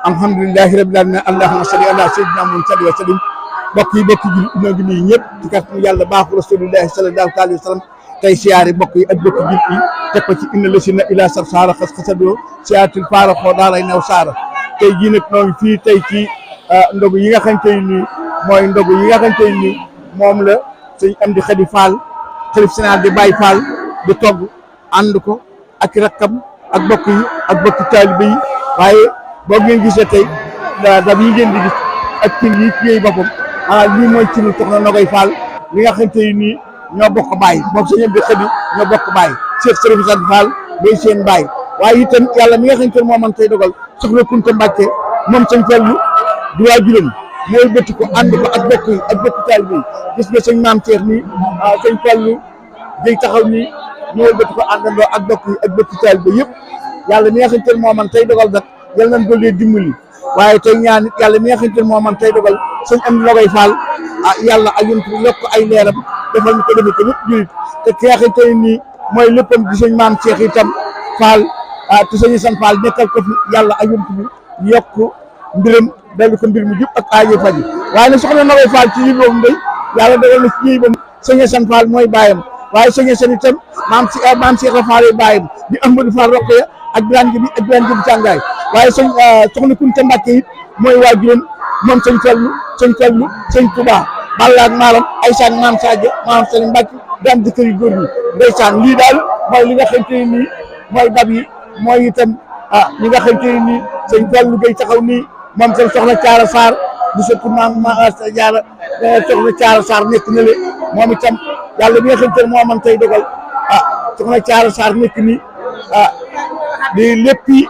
alhamdulillahi rabbil alamin allahumma salli ala sayyidina Muhammad wa sallim mbokk yi ñoo ngi nii ñëpp ci kàttanu yàlla baaxu rasulillahi sallallahu alayhi wa sallam tey siyaare mbokk yi ak mbokk yi teg ko ci inna lasina ila sar saara xas xasadoo siyaatul faara xoo daaray new saara tey jii nag ñoo ngi fii tey ci ndogu yi nga xamante ni mooy ndogu yi nga xamante ni moom la sëñ Amdi Xadi Fall xalif général di Baye Fall di togg ànd ko ak rakkam ak mbokk yi ak mbokki taalibe yi waaye boo ngeen gisee tey dab yi ngeen di gis ak cin yi ci boppam lii mooy cinu Soxna Nogoy Fall li nga xamante ni ñoo bokk baay moom sëñ Amdi Xadi ñoo bokk baay Cheikh Sërif Sall Fall day seen baay waaye itam yàlla mi nga xamante ne moo man tey dogal Soxna Kunta Mbàkke moom sëñ Fallu di waajuram mooy bëtt ko ànd ko ak bokk yi ak bokk taalibe yi gis nga sëñ Maam Cheikh nii sëñ Fallu day taxaw nii ñooy bëtt ko àndandoo ak bokk yi ak bokk taalibe yëpp yàlla mi nga xamante ne moo man tey dogal nag yal nañ doole dimbali waaye tey ñaan yàlla mi nga xamante ne moo man tey dogal sëñ Amdi Nogoy Fall yàlla ak yéen yokk ay leeram defal ñu ko defee ko lépp julit te ki nga xamante ne nii mooy léppam di sëñ Maam Cheikh itam Fall te sëñ San Fall nekkal ko fi yàlla ak yéen bi yokk mbiram dellu ko mbir mu jub ak aajo faji waaye nag Soxna Nogoy Fall ci yi boobu ndey yàlla dogal na ci yi boobu sëñ San Fall mooy baayam waaye sëñ San itam maam Cheikh Fall yi baayam di Ahmadou Fall Rokhaya ak Birane Gibi ak Birane Gibi Càngaay waaye Soxna Kunta Mbàkke it mooy waajuram moom sëñ Fallu sëñ Touba Balla ak maaram Aïssa ak maam Sadio maam Sëñ Mbàkke daan di kër yu góor ñi ndeysaan lii daal mooy li nga xamante ne nii mooy dab yi mooy itam li nga xamante ne nii sëñ Fallu Gay taxaw nii moom seen Soxna Caara Sarr du sëkk maam Jaara Soxna Caara Sarr nekk na le moom itam yàlla bi nga xamante ne moo man tey dogal Soxna Caara Sarr nekk nii di léppi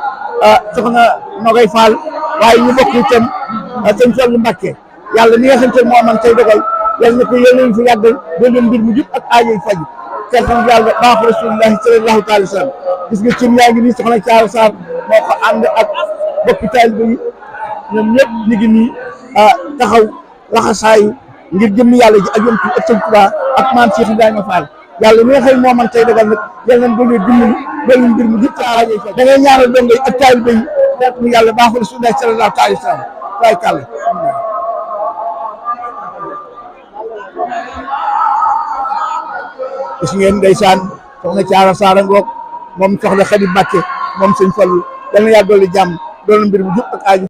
Soxna Nogoy Fall waaye ñu bokk itam sëñ Fallu Mbàkke yàlla mi nga xamante ne moo man tey dogal yal na ko yéen fi yàggal ba leen mbir mu jub ak aajoy faju kertan yàlla baax rasulillahi sallallahu taala wa sallam gis nga cin yaa ngi nii Soxna Caara Sarr moo ko ànd ak bokki taalibe yi ñoom ñëpp ñu ngi nii taxaw laxasaayu ngir jëm yàlla ji ak yonent bi ak sëñ Tuubaa ak maam Cheikh Ibrahima Fall yàlla mi nga xam moo man tey dogal nag yal nañ doole dimbali loolu mbir mu jub ak aajoy faju da ngay ñaanal dongo yi ak taalibe yi kertan yàlla baax rasulillahi sallallahu taala wa sallam waay kàlla gis ngeen ndeysaan Soxna Caara Sarr ngoog moom Soxna Xadi Mbàkke moom sëñ Fallu yal na yàlla dolli jàmm doon mbir bu jub ak aaju